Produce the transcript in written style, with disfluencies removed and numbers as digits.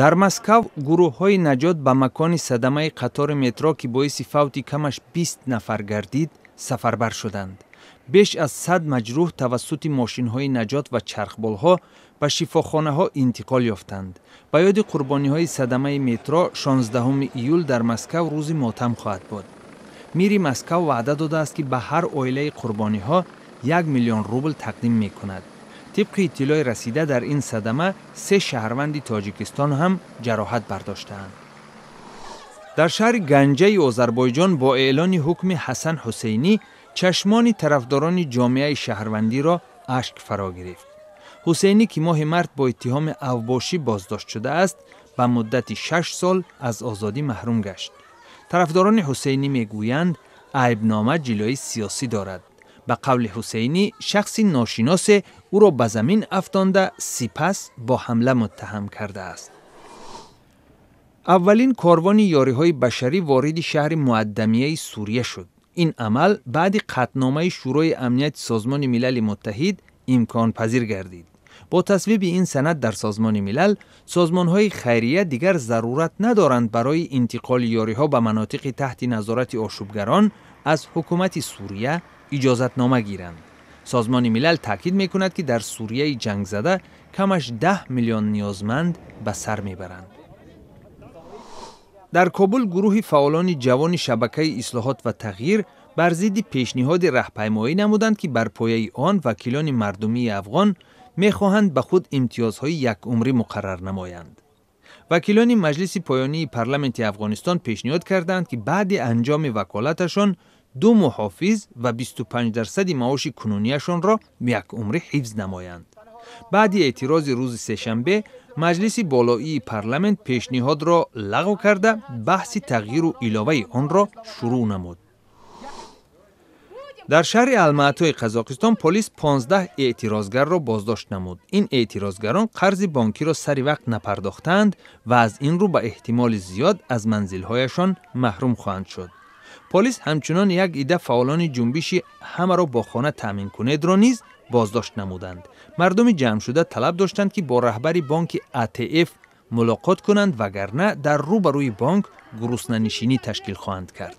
Дар Москав гурӯҳҳои наҷот ба макони садамаи қатори метро, ки боиси фавти камаш 20 нафар гардид, сафарбар шуданд. Беш аз 100 маҷрӯҳ тавассути мошинҳои наҷот ва чархболҳо ба шифохонаҳо интиқол ёфтанд. Ба ёди қурбониҳои садамаи метро 16 июл дар Москав рӯзи мотам хоҳад буд. Мири Москав ваъда додааст, ки ба ҳар оилаи қурбониҳо 1 миллион рубл тақдим мекунад. Тибқи иттилои расида, дар ин садама се шаҳрванди Тоҷикистон ҳам ҷароҳат бардоштаанд. Дар шаҳри Ганҷаи Озарбойҷон бо эълони ҳукми Ҳасан Ҳусейнӣ чашмони тарафдорони ҷомеаи шаҳрвандиро ашк фаро гирифт. Ҳусейнӣ, ки моҳи март бо иттиҳоми авбошӣ боздошт шудааст, ба муддати 6 сол аз озодӣ маҳрум гашт. Тарафдорони Ҳусейнӣ мегӯянд, айбнома ҷилои сиёсӣ дорад. Ба қавли Ҳусейнӣ, шахси ношиносе ӯро ба замин афтонда, сипас бо ҳамла муттаҳам кардааст. Аввалин корвони ёриҳои башарӣ вориди шаҳри Муаддамияи Сурия шуд. Ин амал баъди қатъномаи Шӯрои Амнияти Созмони Милали Муттаҳид имконпазир гардид. Бо тасвиби ин санад дар Созмони Милал, созмонҳои хайрия дигар зарурат надоранд барои интиқоли ёриҳо ба манотиқи таҳти назорати ошӯбгарон аз ҳукумати Сурия иҷозатнома гиранд. Созмони Милал таъкид мекунад, ки дар Сурияи ҷангзада камаш 10 миллион ниёзманд ба сар мебаранд. Дар Кобул гурӯҳи фаъолони ҷавони шабакаи Ислоҳот ва тағйир бар зидди пешниҳоди раҳпаймоӣ намуданд, ки бар пояи он вакилони мардумии афғон мехоҳанд ба худ имтиёзҳои якумрӣ муқаррар намоянд. Вакилони маҷлиси поёнии парламенти Афғонистон пешниҳод карданд, ки баъди анҷоми ваколаташон ду муҳофиз ва 25 дарсади маоши кунунияшонро якумрӣ ҳифз намоянд. Баъди эътирози рӯзи сешанбе маҷлиси болоии парламент пешниҳодро лағв карда, баҳси тағйиру иловаи онро шурӯъ намуд. Дар шаҳри Алмаатои Қазоқистон полис 15 эътирозгарро боздошт намуд. Ин эътирозгарон қарзи бонкиро сари вақт напардохтаанд ва аз ин рӯ ба эҳтимоли зиёд аз манзилҳояшон маҳрум хоҳанд шуд. Полис ҳамчунон як ида фаъолони ҷунбиши «Ҳамаро бо хона таъмин кунедро» низ боздошт намуданд. Мардуми ҷамъшуда талаб доштанд, ки бо раҳбари бонки АТФ мулоқот кунанд, вагарна дар рӯ ба рӯи бонк гуруснанишинӣ ташкил хоҳанд кард.